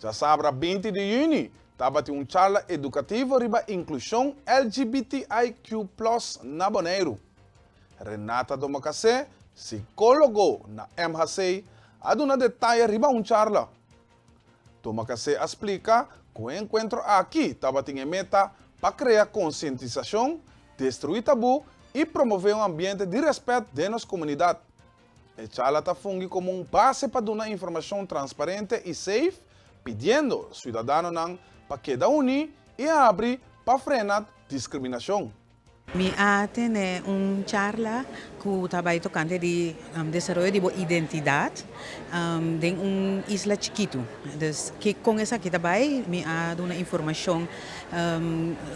Djasabra 20 di yüni, tabatin un charla edukativo riba inklushon LGBTIQ plus na Boneiru. Renata Domacassé, sikólogo na MHC, a duna detaye riba un charla. Domacassé a splika ku e enkuentro aki tabatin e meta pa krea konsientisashon, destruí tabú i promové un ambiente di rèspèt den nos komunidat. E charla ta fungi komo un base pa duna informashon transparente i safe, pidiendo siudadanonan pa keda uní i habri pa frena diskriminashon. Mi a tene un charla ku ta bai tokante di desaroyo di bo identidat den un isla chikitu. Dus ki kon esaki ta bai? Mi a duna informashon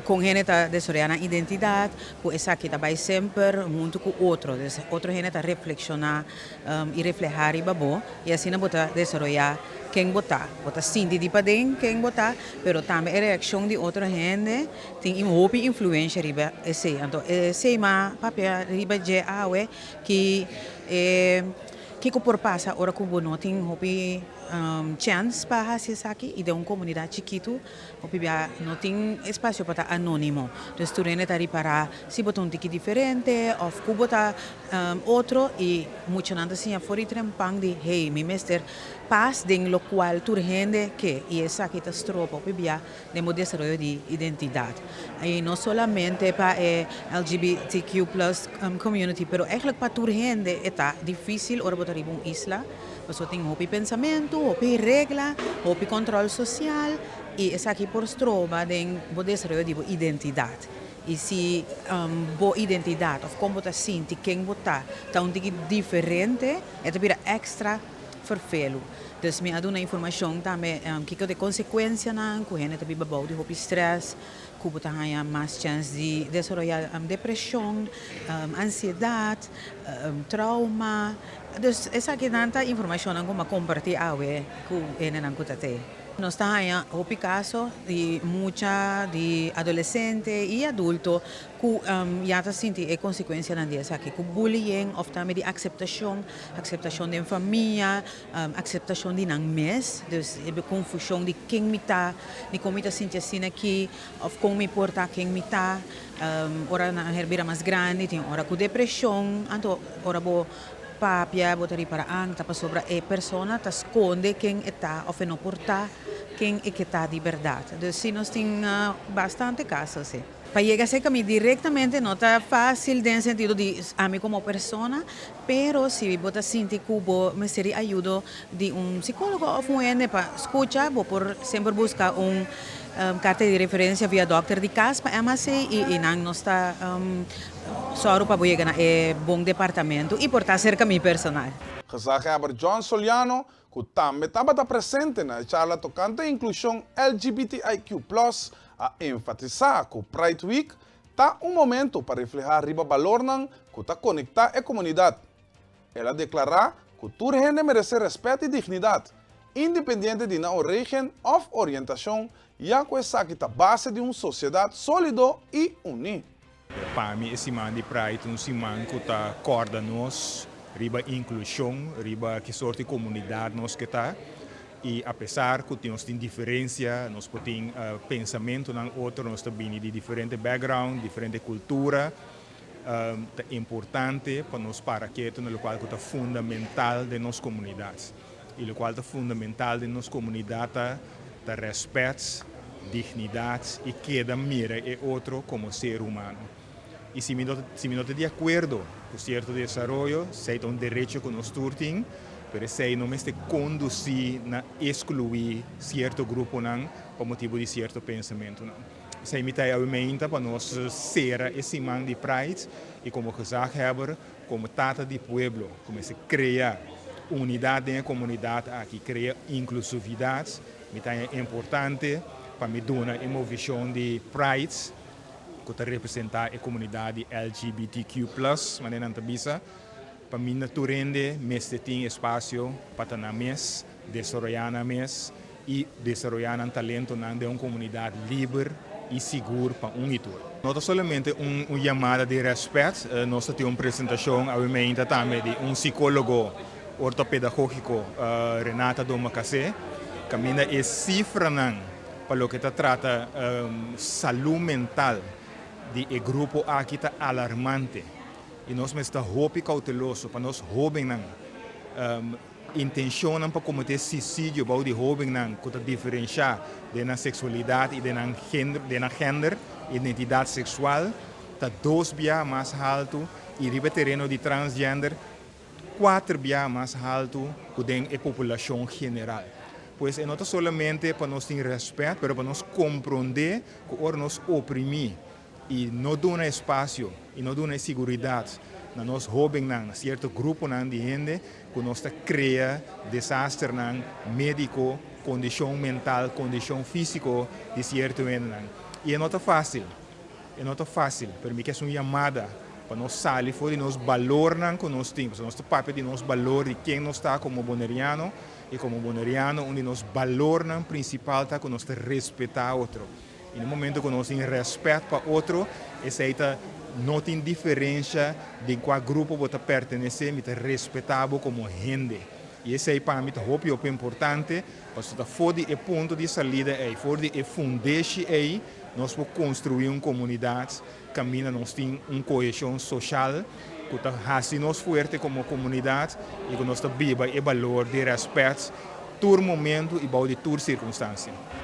kon hende ta desaroyá nan identidat, ku esaki ta bai semper huntu ku otro. Dus otro hende ta reflekshoná i reflehá riba bo i asina bo ta desaroyá ken bo ta. Bo ta sinti di paden ken bo ta, pero tambe e reakshon di otro hende tin hopi influensha riba esei. Anto esei m'a papia riba dje awe ki e kiko por pasa ora ku bo no tin hopi chèns pa hasi esaki i den un komunidat chikitu hopi bia no tin espasio pa ta anónimo. Dus tur hende ta ripará si bo ta un tiki diferente òf ku bo ta otro i muchanan ta siña for di trempan di hey mi mester pas den lokual tur hende ke i esaki ta stroba hopi bia den bo desaroyo di identidat. I no solamente pa e LGBTQ plus community, pero eigenlijk pa tur hende e ta difícil ora bo ta riba un isla, pasobra tin hopi pensamentu, hopi regla, hopi control social i esaki por stroba den bo desaroyo di bo identidat. I si bo identidat of kon bo ta sinti, ken bo ta, ta un tiki diferente, e ta bira extra ferfelu. Dus mi a duna informashon tambe kiko ta e konsekuensianan ku hende ta biba bou di hopi strès, ku bo ta haña mas chèns di desaroyá depreshon, ansiedat, trauma. Dus esakinan ta informashonnan ku mi a kompartí awe ku hendenan ku ta te. Nos ta haña hopi kaso di mucha, di adolesente i adulto ku ya ta sinti e konsekuensianan di esaki, ku bullying òf tambe di akseptashon, akseptashon den famia, akseptashon di nan mes, dus e konfushon di ken mi ta, di kon mi ta sinti asina aki, òf kon mi por ta ken mi ta, ora nan a bira mas grandi tin ora ku depreshon, anto ora bo papia bo ta ripara an ta pasobra e persona ta skonde ken e ta òf e no por ta ken e ke ta di bèrdat. Dus si nos tin bastante kaso si. Pa yega serka mi direktamente no ta fásil den sentido di ami komo persona, pero si bo ta sinti ku bo mester di ayudo di un sikólogo òf un hende pa skucha, bo por semper buska un karta di referensia via dòkter di kas pa MHC i nan nos ta sòru pa bo yega na e bon departamento i por ta serka mi personal. Gezaghebber John Soliano, ku tambe tabata presente na e charla tokante inklushon LGBTIQ plus, a enfatisá ku Pride Week ta un momento pa reflehá riba balornan ku ta konektá e komunidat. El a deklará ku tur hende meresé rèspèt i dignidat, independiente di nan orígen òf orientashon, ya ku esaki ta base di un sosiedat sólido i uní. Pa mi e siman di Pride un siman ku ta kòrda nos riba inklushon, riba ki sorto di komunidat nos ke ta. I apesar ku nos tin diferensia, nos por tin pensamentunan otro, nos ta bini di diferente background, diferente kultura, ta importante pa nos para ketu na lokual ku ta fundamental den nos komunidat. I lokual ta fundamental den nos komunidat ta ta rèspèt, dignidat i keda mira e otro komo ser humano. I si mi no si mi no ta di akuerdo ku sierto desaroyo, esei ta un derecho ku nos tur tin, pero esei no mester kondusí na eskluí sierto gruponan pa motibu di sierto pensamentunan. Esei mi ta e awe pa nos sera e siman di Pride i komo gezaghebber, komo tata di pueblo, ku mester krea unidat den e komunidat aki, krea inklusividat, mi ta haña importante pa mi duna e movishon di Pride ku ta representá e komunidat di LGBTQ plus, manera nan ta bisa, pa mi na tur hende mester tin espasio pa ta nan mes, desaroyá nan mes i desaroyá nan talentonan den un komunidat liber i sigur pa un i tur. No ta solamente un yamada di rèspèt, nos ta tin un presentashon awe meinta tambe di un sikólogo ortopedagógiko, Renata Domacassé. Kaminda e sifranan pa loke ta trata salú mental di e grupo aki ta alarmante i nos mester ta hopi kouteloso pa nos hóbennan. Intenshonnan pa kometé suisidio bou di hóbennan ku ta diferenshá den nan seksualidat i den nan den nan gender, identidat seksual, ta dos bia mas haltu i riba e tereno di transgender kuater bia mas haltu ku den e populashon general. Pues e no ta solamente pa nos tin rèspèt, pero pa nos komprondé ku ora nos oprimí i no duna espasio i no duna e siguridat na nos hóbennan, na sierto gruponan di hende, ku nos ta krea desasternan médiko, kondishon mental, kondishon físiko di sierto hendenan. I e no ta fásil. E no ta fásil, pero mi ke hasi un yamada pa nos sali for di nos balornan ku nos tin, pasobra nos ta papia di nos balor, di ken nos ta komo boneriano, i komo boneriano un di nos balornan prinsipal ta ku nos ta respetá otro. I na momento ku nos tin rèspèt pa otro, esei ta no tin diferensha den kua grupo bo ta pertenesé, mi ta respetá bo komo hende. I esei pa mi ta hopi hopi importante, pasobra ta for di e punto di salida ei, for di e fundeshi ei, nos por konstruí un komunidat kaminda nos tin un koheshon soshal ku ta hasi nos fuerte komo komunidat i ku nos ta biba e balor di rèspèt tur momentu i bou di tur sirkunstansia.